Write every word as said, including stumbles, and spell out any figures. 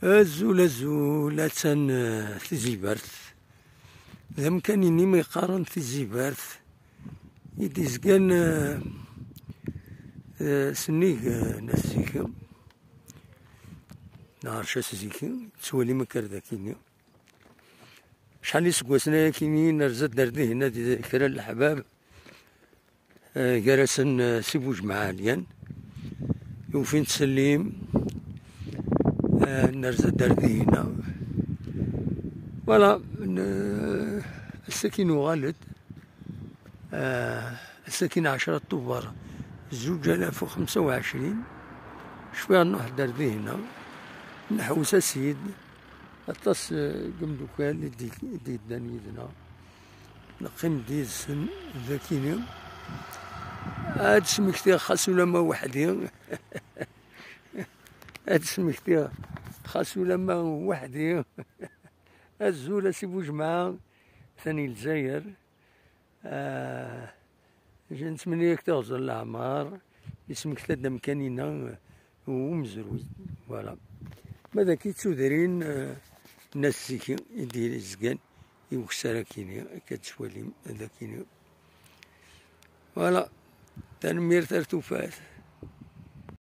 Azul, azul, attan eh, Tizibert. D amkan-nni ma yeqqaren Tizibert i d-izgan eh, eh, sennig eh, n At Ziki, neɣ Rcas Ziki, tettwalim akka ar dakini. Acḥal iseggasen ayakini nerza-d ar dihin ad kra n leḥbab, eh, gar-asen eh, Si Bujmaɛ Ɛelyan, i ufin ttsellim, eh, nerza-d ar dihina. Voilà, n- ass-agi nuɣal-d, eh, ass-agi n ɛecra Tubeṛ zuǧ alaf u xemsa u ɛecrin, cfiɣ nruḥ-d ar dihina, nḥewwes-as-id aṭas eh, n yimdukal i d- i d-yeddan yid-neɣ. Neqqim-d yid-sen dakini. Ad smektiɣ xas ulamma weḥdi. Ad smektiɣ xas ulamma weḥdi. Azul a Si Bujmaɛ, tani Lezzayer. Ah, nettmenni-ak tiɣẓer n leɛmer, yesmekta-d amkan-ina umezruy. Voilà. Ma d akka i d tudrin eh, n At Ziki i d-yezgan i ukessar akini, akka d-tettwalim d akini. Voilà. Tanemmirt ar tufat.